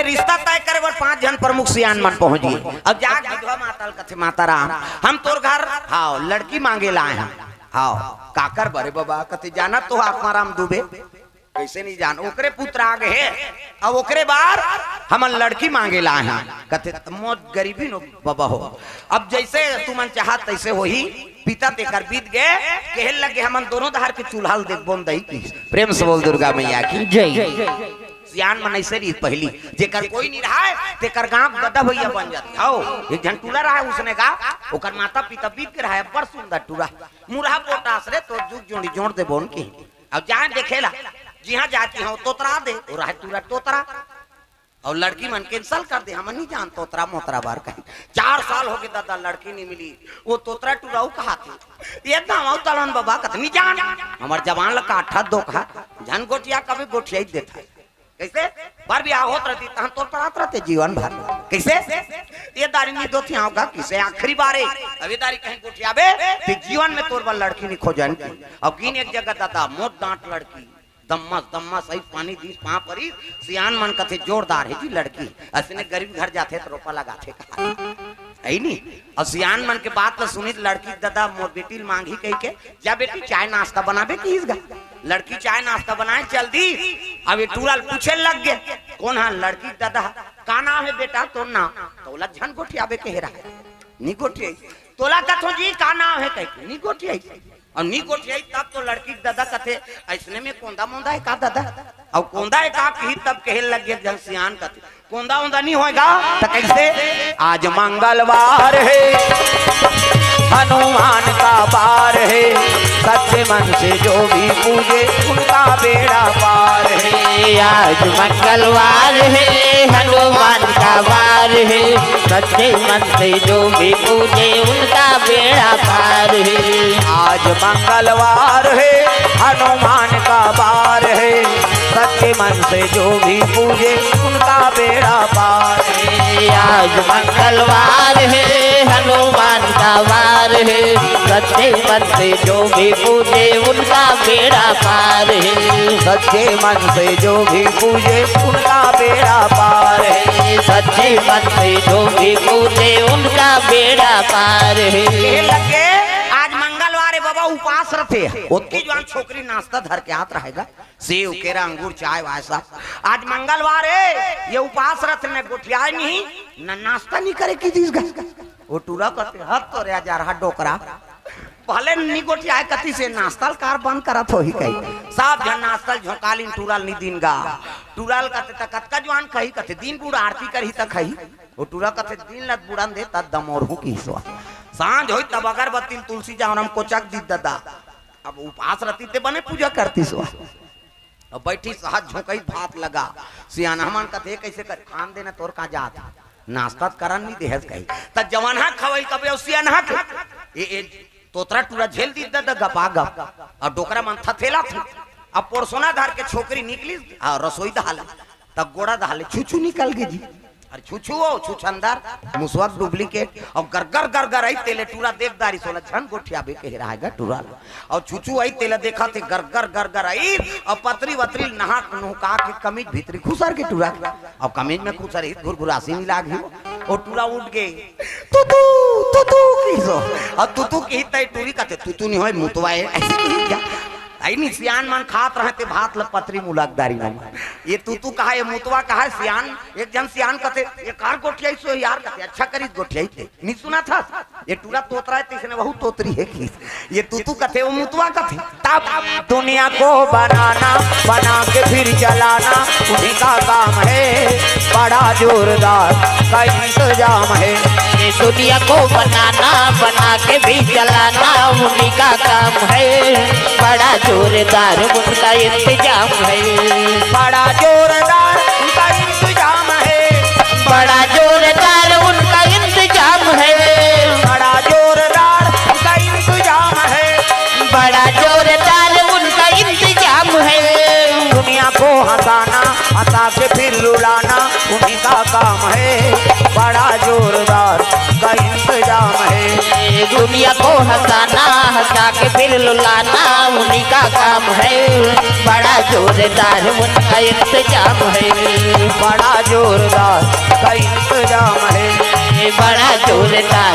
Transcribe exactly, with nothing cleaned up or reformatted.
रिश्ता तय करे बर पांच झन प्रमुख सियान मन पहुंच गे। अब जाके विधवा माता ल कथे, "माता राम, हम तोर घर, हाँ, लड़की मांगे ला आए हन।" "हाँ, काकर बर बबा?" कथे, "जानत तो आत्माराम दुबे।" "कइसे नहीं जान, ओकरे पुत्र आ गे हे, अब ओकरे बर हमन लड़की मांगे ला आए हन।" कथे, "त मोर गरीबी नो बबा हो।" अब जइसे तुमन चाहत तइसे होही, पिता तेकर बीत गे, कहे लगे, "हमन दोनों डहर के चूल्हा ल देखबो न दई।" की प्रेम से बोल दुर्गा मैया की। जय। सियान मन अइसे रहिस पहिली, जेकर कोई नहीं रहय, तेकर गांव के ददा भैया बन जाथे। हव, एक झन टूरा रहय उसने गा, ओकर माता पिता बीत गे रहय, अब्बड़ सुंदर टूरा, मुरहा पोटास रे, तोर जुग जोड़ी जोड़ देबो न की। अब जाए देखे ला, जिहां जाती हव तोतरा दे, वो रहय टूरा तोतरा। अउ लड़की मन cancel कर दे, हमन नहीं जान तोतरा मोतरा बर कहीं। चार साल हो गे ददा, लड़की नहीं मिली, वो तोतरा टूरा अउ कहाथे, "ये दावा तलन बबा," कथे, "नहीं जान, हमर जवान ला काठा धोखा, झन गोठिया कभी गोठिया ही देथा।" कइसे? बर बिहाव होत रहती, तहन तोर परात रहते जीवन भर। कइसे? "ये दारी नहीं दोथियाव गा, कइसे आखिरी बार ए, अब ये दारी कहीं गोठियाबे, ते जीवन में तोर बर लड़की नहीं खोजन।" अब गिन एक जगह ददा, मोट डांट लड़की, दम्मस, दम्मस, अइस पानी दिस, पांव परिस, सियान मन कथे, "जोरदार हे जी लड़की।" अइसने गरीब घर जाथे त रोपा लगाथे कहा। अइ नी? अउ सियान मन के बात ल सुनिस लड़की, "ददा, मोर बेटी ल मांगही," कहिके, "जा बेटी, चाय नाश्ता बनाबे," किहिस गा। लड़की चाय नाश्ता बनाए चल दिस, अब ये टूरा ल पूछे लग गे, "कोन हा?" "लड़की के ददा।" "का नाम हे बेटा तोर नाम?" "तोला झन गोठियाबे कहे रहय, नी गोठियाइस।" "तोला कथों जी का नाम हे?" कहिके, "नी गोठियाइस।" अउ नी गोठियाइस तब तो लड़की के ददा कथे, "अइसने में कोंदा मोंदा हे का ददा?" अउ कोंदा हे का किहिस तब कहे लग गे एक झन सियान कथे, "कोंदा ओंदा नहीं होय गा, त कइसे?" "आज मंगलवार हे, हनुमान का वार हे, सच्चे मन से जो भी पूजे, उनका बेड़ा पार हे।" आज मंगलवार हे, हनुमान का वार हे, सच्चे मन से जो भी पूजे, उनका बेड़ा पार हे। आज मंगलवार हे, हनुमान का वार हे, सच्चे मन से जो भी पूजे, उनका बेड़ा पार हे। आज मंगलवार हे, हनुमान का वार हे, सच्चे मन से जो भी पूजे, उनका बेड़ा पार हे। सच्चे मन से जो भी पूजे, उनका बेड़ा पार हे। सच्चे मन से जो भी पूजे, उनका बेड़ा पार हे। कहे लगे, "आज मंगलवार हे बबा, उपास रथे।" ओतकी जुवान छोकरी नाश्ता धर के आत रहय गा, सेव, केरा, अंगूर, चाय, वाय सब। "आज मंगलवार हे, ये उपास रथे, न गोठियाय नहीं, न नाश्ता नहीं करे किहिस गा।" वो टूरा कथे, "हद तोरे हजार हा डोकरा, पहले नी गोठियाय कतिस, नाश्ता ल कार बंद करत होही कही।" सब झन नाश्ता ल झोंकालिन, टूरा ल नी दिन गा। टूरा ल कथे, "त कतका जुवान खही?" कथे, "दिन बुढ़ आरती करही त खही।" वो टूरा कथे, "दिन ल बुढ़न दे, त दमोरहूं किहिस वा।" सांझ होइस तब अगरबत्ती ल तुलसी जावरम कोचक दिस ददा। अब उपास रतिस ते बने पूजा करतिस वा। अब बइठिस हाथ झोंकइस भात लगा। सियानहा मन कथे, "कइसे कर खान देना तोर का जात? नाश्ता त करन नी देहस," कही। "त जवानहा खवई कबे अउ सियानहा खवई?" ए, ए, तोतरा टूरा झेल दिस ददा गपा गप। अउ डोकरा मन थथेला थे। अब पोरसोना धर के छोकरी निकलिस, अउ रसोई डहर ले। त गोड़ा डहर ले छुछू निकल गे जी। अरे छुछू हो, छुछंदर, मुसवा के duplicate, अउ गरगर गरगर अइस तेला टूरा देख डारिस, ओला झन गोठियाबे कहे रहय गा टूरा ल। अउ छुछू अइस तेला देखथे, गरगर गरगर अइस, अउ पतरी वतरी नहा नुहका के कमीज भीतरी खुसर गे टूरा के। अउ कमीज में खुसर ही घुरघुरासी मिला गे, ओ टूरा उठ गे, "तुतू, तुतू" किहिस। अउ तुतू किहिस त टूरी कथे, "तुतू नहीं होय, मुतवा हे।" अइसे किहिस गा। अइ नी, सियान मन खात रहय ते भात ल पतरी मुलक डारिन। ये तुतू कहा, ये मुतवा कहा, सियान, एक झन सियान कथे, "ये कार गोठियाइस हो यार?" कथे, "अच्छा करिस गोठियाइस ते। नी सुनत हस? ये टूरा तोतरा हे, तइसने वहू तोतरी हे किहिस।" ये तुतू कथे, वो मुतवा कथे। तब दुनिया को बनाना, बना के फिर जलाना, उन्हीं का काम है, बड़ा जोरदार का इंतजाम है। ये दुनिया को बनाना, बना के भी जलाना, उन्हीं का काम है, बड़ा जोरदार उनका इंतजाम है। बड़ा जोरदार उनका इंतजाम है। बड़ा जोरदार उनका इंतजाम है। बड़ा जोरदार उनका इंतजाम है। बड़ा जोरदार उनका इंतजाम है। दुनिया को हंसाना, हंसा के फिर रुलाना, उन्हीं का काम है। बड़ा जोरदार का इंतजाम है। दुनिया को हंसाना, हंसा के फिर रुलाना, उन्हीं का काम है। बड़ा जोरदार उनका इंतजाम है। बड़ा जोरदार का इंतजाम है। बड़ा जोरदार